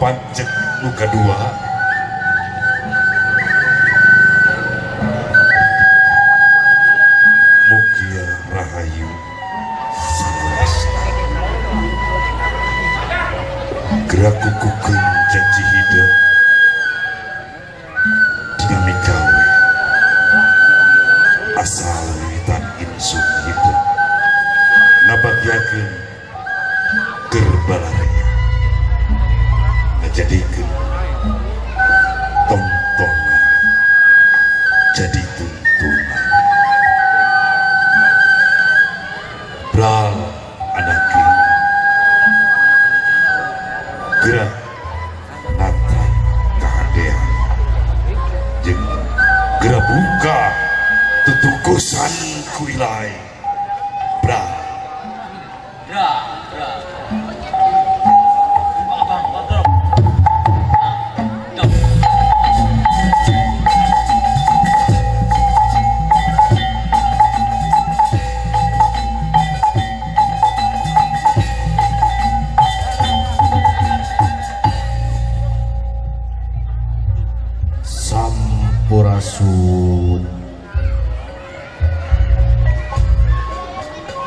Pancek nu kadua. Mugia rahayu salawasna. Gerak kukukeun janji hidup dina migawe asal wiwitan insun hidup nabagyakeun keur balarea ngajadikeun tontonan jadi tuntunan bral anakin gerak natra kahadean jeung gerak buka tutukusan ku ilai bral. Bra, bra. Abang, abang. Sampurasun.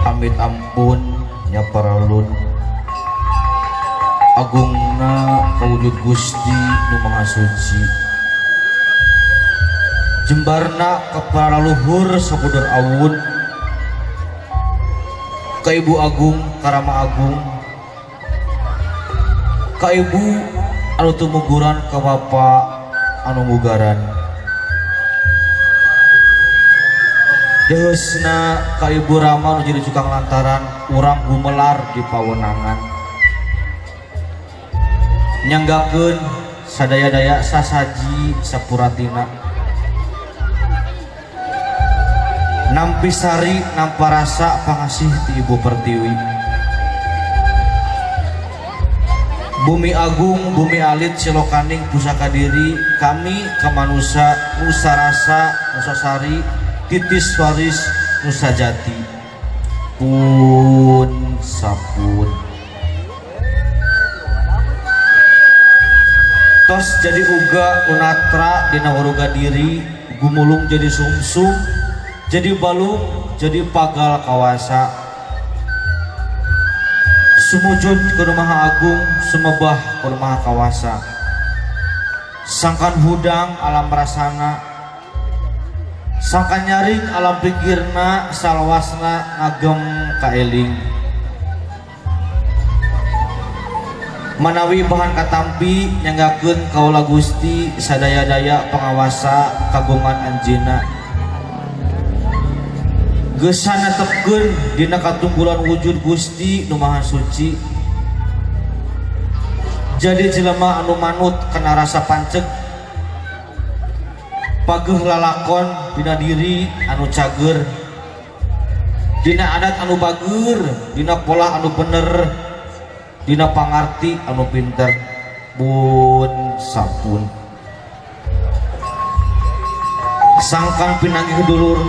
Amit ampun nya paralun. Agungna kawujud Gusti nu Maha Suci. Jembarna ka para leluhur sabuder awun. Ka Ibu Agung Karama Agung. Ka Ibu anu tumuguran ka Bapa anu mugaran. Deheusna ka Ibu Rama nu jadi cukang lantaran urang gumelar di pawenangan. Nyanggakeun sadaya-daya sasaji sapuratina. Nampi sari nampa rasa pangasih ti Ibu Pertiwi. Bumi agung, bumi alit, silokaning pusaka diri, kami kamanusa, nusa rasa, nusa sari, titis waris, nusa jati. Pun sapun. Tos jadi uga unatra dina waruga diri, gumulung jadi sumsum, jadi balung, jadi pagal kawasa. Sumujud ke Maha Agung, sumebah ke Maha Kawasa. Sangkan hudang alam rasana, sangkan nyaring alam pikirna, salwasna ngagem kaeling. Manawi bahan katampi nyanggakeun kaula Gusti sadaya-daya pangawasa kagungan anjeunna. Gesan netepkeun dina katunggulan wujud Gusti nu Maha Suci. Jadi jelema anu manut kana rasa panceg, pageuh lalakon dina diri anu cager, dina adat anu bager, dina pola anu bener, dina pangarti anu pinter. Pun sapun. Sangkan pinanggih dulur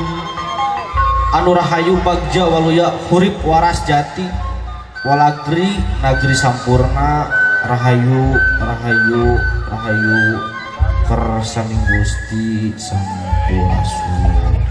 anu rahayu bagja waluya hurip waras jati walagri nagri sampurna rahayu rahayu rahayu kersaning Gusti sampurasun.